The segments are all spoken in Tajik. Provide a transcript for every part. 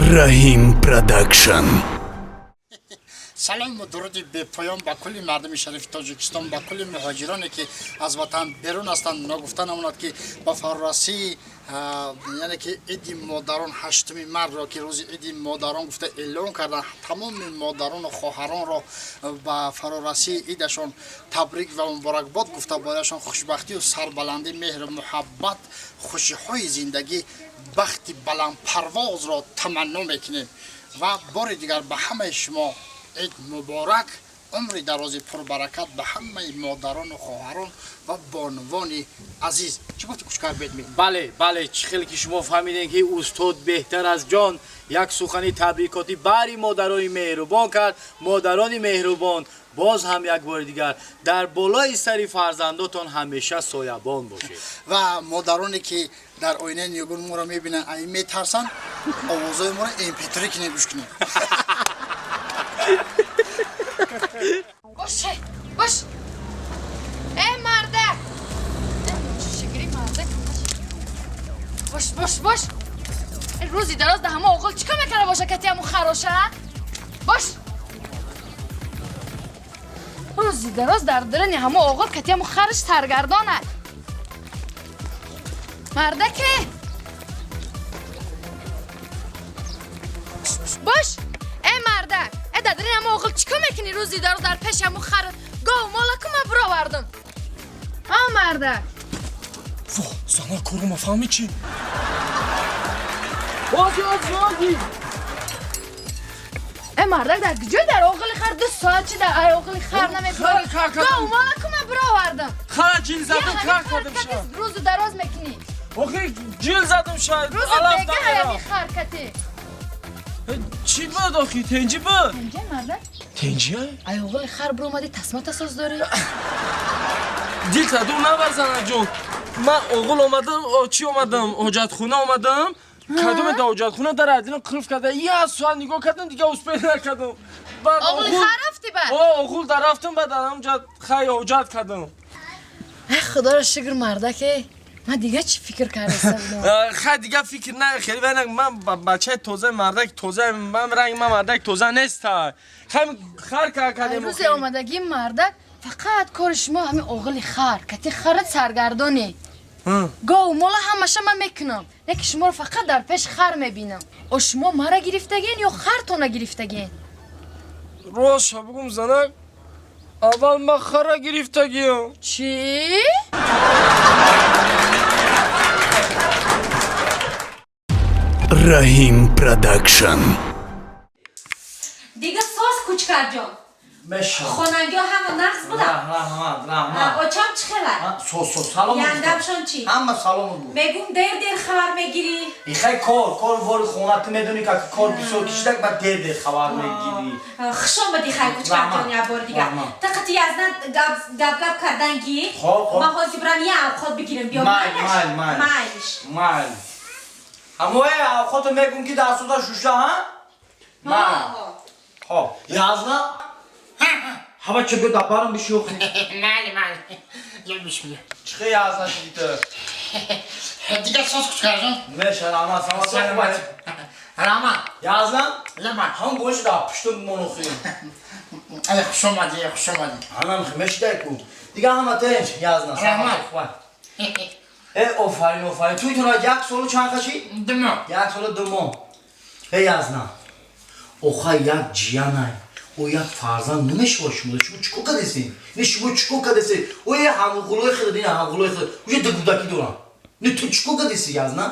Раҳим Продакшн. Салому дуруди бепоён ба кулли мардуми шарифи Тоҷикистон, ба кулли муҳоҷироне, ки аз ватан берун ҳастанд. Ногуфта намонад, ки ба фарорасии, яъне ки иди модарон, 8-уми мартро, ки рӯзи иди модарон гуфта эълон карданд, тамоми модарону хоҳаронро ба фарорасии идашон табрик ва муборакбод гуфта, барояшон хушбахтию сарбаландӣ, меҳру муҳаббат, хушиҳои зиндагӣ, бахти баландпарвозро таманно мекунем. Ва бори дигар ба ҳамаи шумо ид муборак, умри дарози пурбаракат ба ҳамаи модарону хоҳарон ва бонувони азиз. Чӣ гуфти, кучкар бедми? Бале, бале, чӣ хеле ки шумо фаҳмидем, ки устод беҳтар аз ҷон як сухани табрикотӣ бари модарони меҳрубон кард. Модарони меҳрубон, боз ҳам як бори дигар дар болои сари фарзандотон ҳамеша соябон бошед. Ва модароне, ки дар оинаи ниёгон моро мебинанд, ай метарсанд, овозои моро mp3 кинед, гӯш кунед. Боше, бош. Э, мардак! Э, шигири мардак. Бош, бош, бош. Э, рӯзи дароз да ҳама оғил чикор мекарда боша кати ҳамун хароша? Бош. Рӯзи дароз дар дарани ҳама оғил кати ҳамун хараш саргардонад. Мардаке! Бош! Э, мардак! Э, дар дарани ҳама оғил чикор мекунӣ рӯзи дароз дар пеши ҳамун хар? Гов мола ку ма бировардам. А, мардак! Во, зана корума фаҳми чӣ? Ози, ози, ози. Э, мардак, дар куҷой дар оғили хар 2 соат чи дар ай оғили хар намебурӣ? Хар кардам. Гов мола ку ма бировардам. Хара ҷил задам, кар кардам ша. Рӯзу дароз мекунӣ. Охи ҷил задам ша. Рӯзу алаф бега дамера. ҳаями хар кати. Чӣ буд охи? Тенҷи буд? Инҷа, мардак? Тенҷи? Ай оғили хар биромадӣ, тасмата соз дорӣ? Дилта дур набар, занаҷон. Ман оғул омадам, чӣ омадам? Ҳоҷатхона омадам. Кадоме да ҳоҷатхона дар адилам қилф карда. Як соат нигоҳ кардам, дига успел накардам. Баъд Оғили хар рафтӣ баъд? О, оғул дар рафтам, баъд дар ҳамҷа хай ҳоҷат кардам. Ай, худоро шукр, мардаке. Ман дига чӣ фикр кардаста будам? Хай, дига фикр на, хеле вайна ман бачаи тоза, мардак тоза, ман ранг ман мардак тоза неста. Хай хар кардем. Рӯзи омадагӣ, мардак, фақат кори шумо ҳамин оғили хар кати харат саргардонӣ. Гов мола ҳамаша ман мекунам, не ки шуморо фақат дар пеш хар мебинам. О, шумо мара гирифтагин ё хартона гирифтагин? Рост бугум, занак, аввал ман хара гирифтагиям. Чӣ? Раҳим Продакшн. Дига соз, кучкарҷон. Мешавад. Хонангиҳо ҳама нағз буданд? Раҳмат, раҳмат. Очам чӣ хела? Соз, соз, салом. Яндамшон чӣ? Ҳама саломат буд. Мегум, дер дер хабар мегирӣ. Ихай, кор бори хона, ту медонӣ, ка кор бисёр кишидак, баъд дер дер хабар мегирӣ. Хуш омадӣ, хай, кучкарҷон, як бори дигар. Раҳмат. Тақати яздан гап-гап кардан гӣ. Хоб, хоб. Ман ҳозир бирам як авқот бигирам биём. Майл, майл, майл. Майлиш. Майл. Ҳамое авқото мегум, ки дастуда шуша, ҳа? Майл. Хоб. Язна? Ҳама чӣ бё дабарам бишӯхи. Майли, майли, я бисмилла. Чихе язна шиди ту? Дига соз, кучкарҷон. Меша, раҳмат, саломат. Раҳмат. Язна? Лабай. Ҳам гӯши дар пуштум бимонохи. Ай, хуш омадӣ, хуш омадӣ. Ҳамам мешидай ку. Дига ҳама тенч, язна. Раҳмат. Э, офарин, офарин. Туйтона як солу чанд қаши? 2 моҳ. Як солу 2 моҳ. Э, язна. Оха, як ҷиянай. О, як фарзанд намешава шумо. Шумо чӣ кор кардесен? Не, шумо чӣ кор кардесен? О, е ҳамғулои хеле, ина ҳамғулои хеле. Уже ду кӯдакӣ дорам. Не, ту чӣ кор кардеси, язна?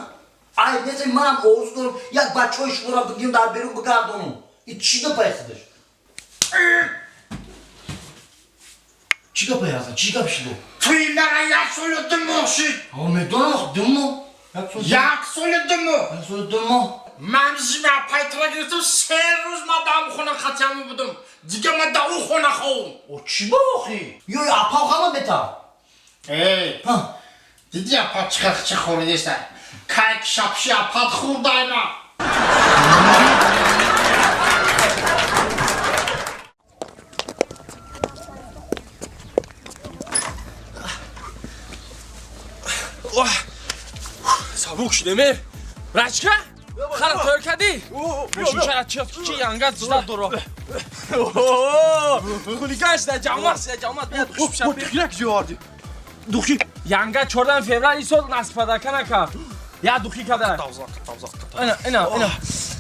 Ай, несе, манам орзу дорам, як бачаҳои шуморо бигирам, дар берун бигардонам. И чӣ гапай худаш? Чӣ гапай, язна? Чӣ гап шидо? Туи мара 1 солу 2 моҳ шуд. А, медонам, 2 моҳ. Як сол. 1 соли 2 моҳ. Як солу 2 моҳ. Ман зима пайтра гирифтам, 3 рӯз ман дар ҳамон хона хатияму будам. Дига ман дар ӯ хона ховум. О, чӣ ба охи? Ё апав хама бета. Эй, Ҳа. диди апа чӣ хел чӣ хӯридеста? Кайк шапши апат хӯрдайма. Сабук шудем, е? Рачка? Хара тайёр кардӣ? Мошинчара чи янгат жда доро. Хулиган шуда, ҷамоат шуда, ҷамоат биёд хуш шаб. Духи як ҷо овардӣ. Духи. Янга 14 феврал исол насп падарка накард. Я духи када. Ина, ина, ина.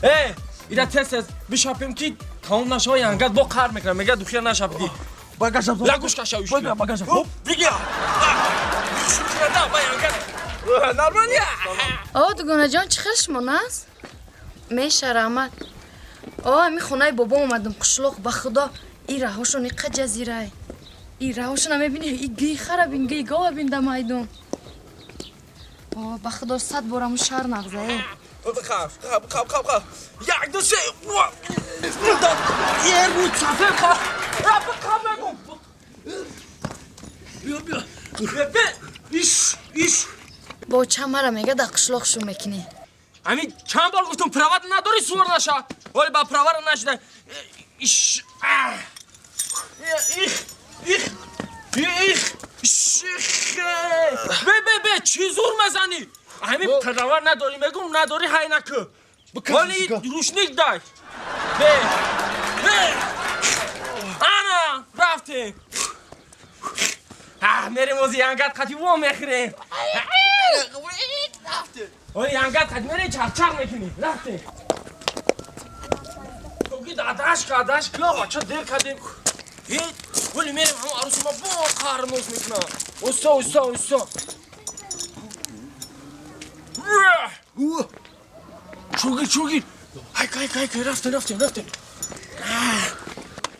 Э, ира тез тез бишапем ки тамом нашава янгат бо қар мекунад. Мега духия нашапидӣ. Багажам. Лагуш каша уш. Багажам. Дига. Шукрада ба янгат. Нормально. О, дугонаҷон, чӣ хел шумо аст? Меша, раҳмат. О, ами хонаи бобом омадам, қишлоқ, ба худо, и раҳошон иқа ҷазирай. И раҳошона мебини, и гии хара бин, гии гова бин да майдон. О, ба худо, 100 бор аму шаҳр нағзае. Хап, хап, хап, хап, хап. Як, ду, се. Ер буд, сафер хап. Хап, хап мегум. Биё, биё. Бе, иш, иш. Бо чанд мара мега дар қишлоқ шу мекунӣ. Ами чанд бор гуфтум права надори сувор наша. Вале ба правара нашида. Иш. Их, их, их, иш. Бе, бе, бе, чӣ зур мезанӣ? Ами права надорӣ мегум, надорӣ ҳай накӯ. Вале рушник дай. Бе, бе. Ана, рафтем. Мерем ози янгат қати во мехӯрем. Оли янгат қати мерем чақчақ мекунем. Рафтем. Тоги дадаш кадаш кила бача дер кардем. Оли мерем ҳамон аруси ма бо қарноз мекунам. Уста, уста, уста. Чугир, чугир. Ҳайк, ҳайк, ҳайк, рафтем, рафтем, рафтем.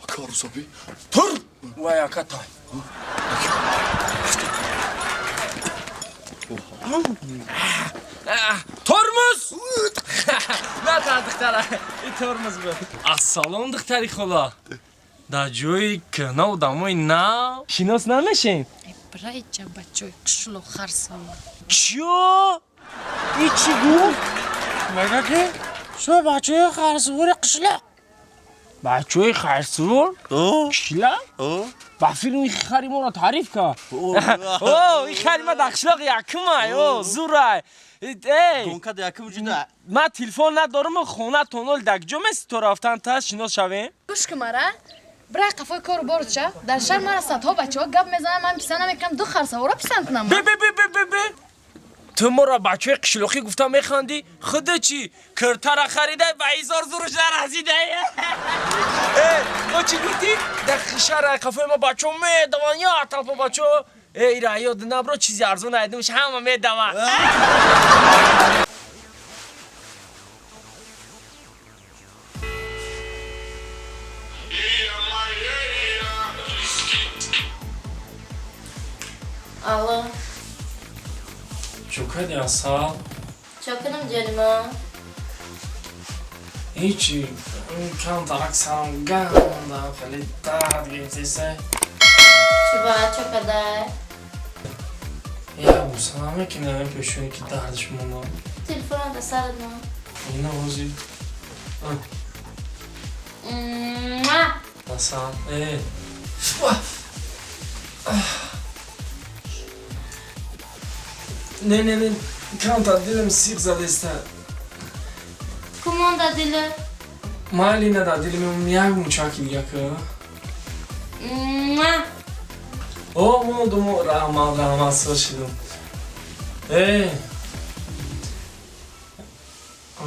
Карусаби. Тур! Вай ака тай. Тормоз! На духтара, и тормоз буд. Ассалом, духтари хола. Дар ҷои кӯҳна одамои нав шинос намешем? Брайча бачои қишлоқ харсавор. Чё? И чӣ гуфт? Мега ки шумо бачаи харсавори қишлоқ. Бачаи харсавор? Қишлоқ? Ба филми хари моро таъриф кард. О, ин хари ма дар қишлоқ якумай, о, зурай. Эй! Гонка якум вуҷуда. Ман телефон надорам, хона тонол дар куҷо меси то рафтан та шинос шавем? Гӯш кун мара. Брай қафои кору бору ча. Дар шаҳр мара садҳо бачаҳо гап мезананд, ман писанд намекунам, ду харсавора писанд кунам. Бе, бе, бе, бе, бе, бе. Ту моро бачаи қишлоқӣ гуфта механдӣ, худо чӣ? Киртара харида ба изор зуруш нарасида. Э, мо чӣ гуфтӣ? Дар шаҳр қафои ма бачаҳо медаванд, я талпа бачаҳо. Э, ира ёд набро, чизи арзон айдумш ҳама медаванд. Алло. Чо кардӣ, Асал? Чо кунам, ҷонима? Ҳечи, кам дарак сарам ганда, хеле дард гирифтеса. Чӣ бояд чо кадай? Я буса намекунам пешоне ки дардш монда. Телефонам да сарат ма. Ина ҳозир. Муа! Асал, э. Не, не, не, камтар дилам сиқ задеста. Ку монда дила? Майли нада дилим як мучаки дига ка. Муа! О, мондум, раҳмат, раҳмат, сир шидум. Э.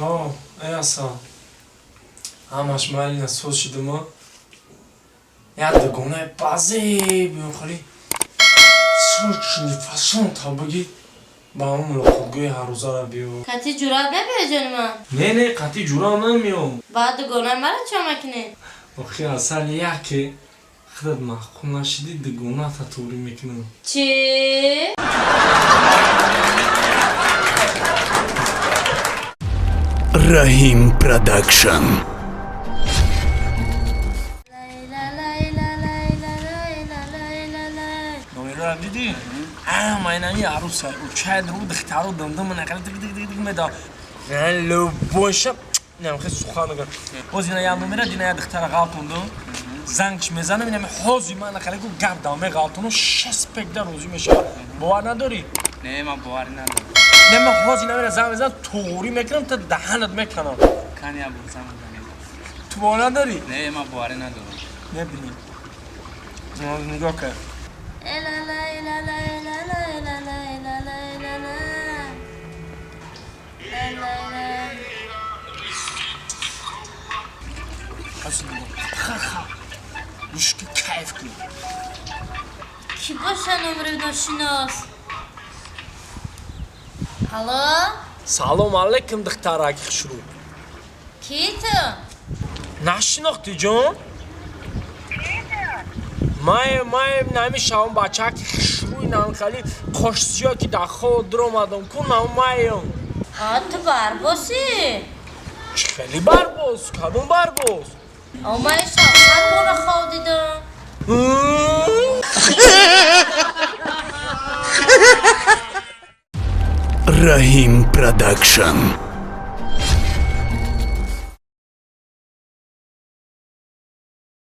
О, э, Асал. Ҳамаш майли на соз шидума. Як дугонаи базеб хали сочни фасон та бигӣ ба ҳамон мулоқотгоҳи ҳаррӯзара биё. Кати ҷуръат набиё, ҷонима? Не, не, қатъи ҷуръат намеём. Баъд дугонаи мара чо мекунӣ? Охи, Асал, яке худат маъқул нашидӣ, дугоната туғрӣ мекунам. Чӣ? Раҳим Продакшн. Номерора дидӣ? Ама инами аруса. Учай ру духтару дымдым нақал диг диг диг диг меда. Любойша нем хел сухан нагар. Оз ина я номера дина я духтара ғалтондум. Зангш мезанам инами ҳози ман нақал гу гап дам меғалтону 6 пек да розӣ мешава. Бовар надорӣ? Не, ман боварӣ надорам. Не, ман ҳозир намера занг мезанам, туғрӣ мекунам, та даҳанат меканам. Кани абур занг мезанӣ. Ту бовар надорӣ? Не, ман боварӣ надорам. Небинӣ. Нигоҳ кар. Ла-ла, ла-ла, ла-ла, ла-ла, ла-ла, ла-ла. Ла-ла-ла. Ҳозир нигоҳ. Ха-ха. Гӯш ки, кайф кун. Ки боша номери ношинос? Алло? Салом алейкум, духтараки хушрӯ. Ки ту? Нашинохтӣ, ҷон? Маем, маем, нами шавам бачаки хушрӯи нанхали қошсиё, ки дар хоб дуромадам ку, нам маем. А, ту барбосӣ? Чӣ хеле барбоз? Кадом барбоз? О, ман шавқат бора хоб дидам. Раҳим Продакшн.